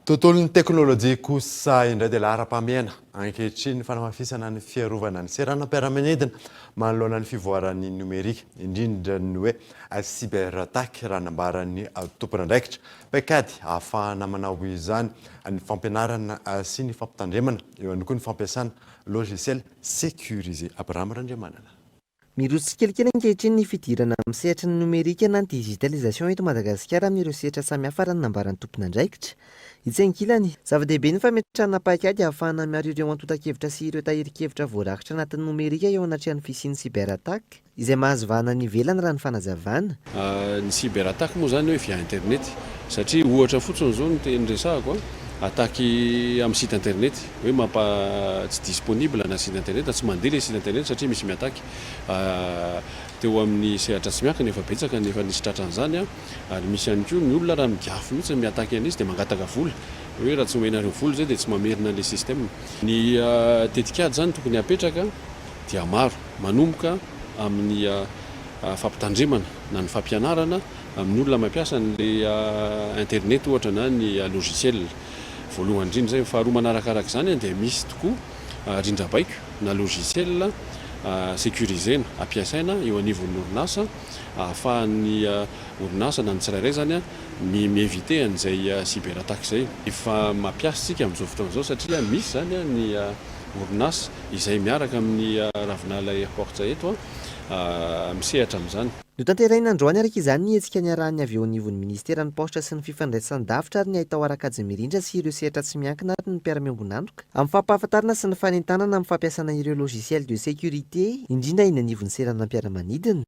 Tontolon'ny teknolojia kosa indray dia laharam-pahamehana ankehitriny ny fanamafisana ny fiarovana ny seranam-piaramanidina manoloana ny fivoaran'ny nomerika, indrindra ny hoe cyberattaque, raha nambaran'ny tompon'andraikitra. Paikady ahafahana manao izany ny fampianarana sy ny fampitandremana, eo ihany koa ny fampiasana logiciel sécurisé. Abraham Randriamanana. Miroso tsikelikely ankehitriny ny fidirana amin'ny sehatry ny nomerika na ny digitalisation eto Madagasikara amin'ireo sehatra samihafa raha ny nambaran'ny tompon'andraikitra. Etsy ankilany, zava-dehibe ny fametrahana paikady ahafahana miaro ireo antontan-kevitra sy ireo tahirin-kevitra voarakitra anatin'ny nomerika eo anatrehan'ny fisian'ny cyberattaque izay mahazo vahana any ivelany raha ny fanazavana. Ny cyberattaque moa izany hoe via internet satria ohatra fotsiny izao no teny resahako a, attaque amin'ny site internet. Hoe mampa tsy disponible na site internet, tsy mandeha ilay site internet satria misy mi-attaque. Teo amin'ny sehatra tsy miankina efa betsaka ny efa nisy tratran'izany ary misy ihany koa ny olona raha migafy mihitsy mi-attaque an'izy dia mangataka vola hoe raha tsy omenareo vola izay dia tsy mamerina an'ilay système. Ny tetikady izany tokony hapetraka dia maro, manomboka amin'ny fampitandremana na ny fampianarana amin'ny olona mampiasa an'ilay internet ohatra na ny logiciel. Voalohany indrindra izay. Faharoa manarakaraka izany dia misy tokoa rindrambaiko na logiciel sécurisé-na ampiasaina eo anivon'ny orinasa ahafahan'ny orinasa na ny tsirairay izany mi-éviter an'izay cyber attaque izay. Efa mampiasa isika amin'izao fotoana izao satria misy izany ny orinasa izay miaraka amin'ny Ravinala Airports eto misehatra amin'izany. Notanterahina androany araka izany ny hetsika niarahan'ny avy eo anivon'ny Minisiteran'ny Paositra sy ny Fifandraisan-davitra ary ny Haitao ara-kajy mirindra sy ireo sehatra tsy miankina ary ny mpiara-miombon'antoka amin'ny fampahafantarana sy ny fanentanana amin'ny fampiasana ireo logiciels de sécurité, indrindra eny anivon'ny seranam-piaramanidina.